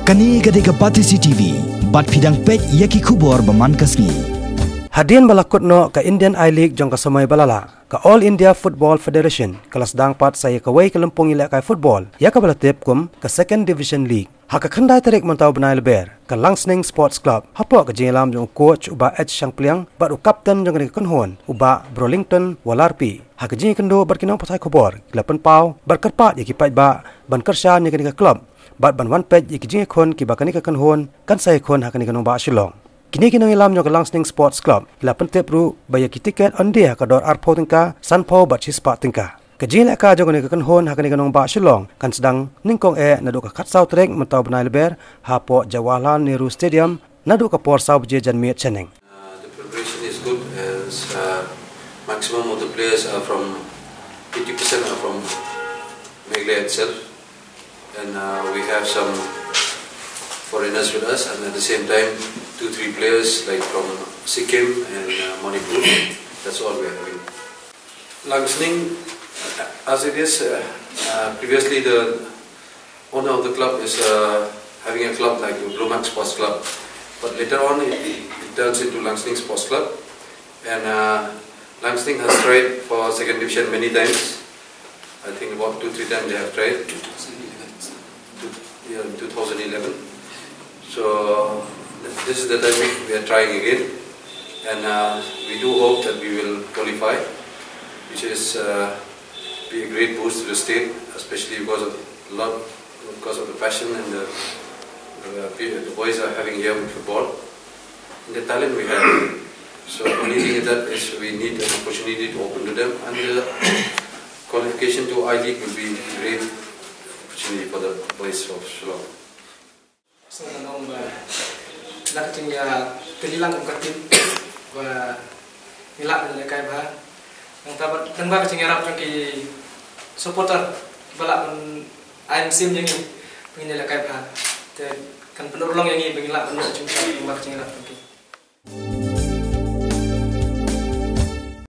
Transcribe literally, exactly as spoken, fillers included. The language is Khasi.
Kane ka dei ka Batesi T V, bad phi dang peit ïa ki khubor ba man ka sngi. Hadien ba la kut noh ka Indian I-League jong ka samoi ba la lah, ka All India Football Federation ka la sdang pat sa ïa kawei ka lympung ïalehkai football ïa kaba la tip kum ka Second Division League. Ha ka khyndai tarik mynta u bnai Lber, ka Langsning Sports Club, hapoh ka jingïalam jong u coach u Bah H Shangpliang bad u captain jong kane ka kynhun u Bah Brolington Walarpi, ha ka jingïakynduh bad ki nongpathai khubor, ki la pynpaw bad kyrpad ïa ki paidbah ban kyrshan ïa kane ka club bad ban wan peit ïa ki jingïakhun kiba kane ka kynhun kan sa ïakhun ha kane ka nongbah Shillong. Kine ki nongïalam jong ka Langsning Sports Club ki la pyntip ruh ba ïa ki tiket yn die ha ka dor arphew tyngka, sanphew bad shispah tyngka. Ka jingïalehkai jong kane ka kynhun ha kane ka nongbah Shillong kan sdang nyngkong eh naduh ka khatsaw tarik mynta u bnai Lber hapoh Jawaharlal Nehru Stadium naduh ka por saw baje janmiet shaneng. Uh, the preparation is good as uh, maximum of the players are from eighty percent are from Meghalaya itself. And uh, we have some foreigners with us, and at the same time, two, three players like from Sikkim and uh, Manipur. That's all we are having. Langsning, uh, as it is, uh, uh, previously the owner of the club is uh, having a club like the Blue Max Sports Club. But later on, it, it turns into Langsning Sports Club. And uh, Langsning has tried for second division many times. I think about two, three times they have tried. Two, yeah, in two thousand eleven. So th- this is the time we are trying again. And uh, we do hope that we will qualify, which is uh, be a great boost to the state, especially because of a lot, because of the passion and the, the, pe- the boys are having here with football. And the talent we have. So only thing is that is we need an opportunity to open to them, and the qualification to I League will be great opportunity for the boys of Shillong. Sa nong ba la ka jingïatylli lang ka tip ba ngi lah ban lehkai bha. Nangta bad tang ba ka jingïarap jong ki supporter ba lah ban ai mynsiem ïa ngi ba ngin lehkai bha. Te kan pynurlong ïa ngi ba ngi lah ban lehkai jingïarap jong ki.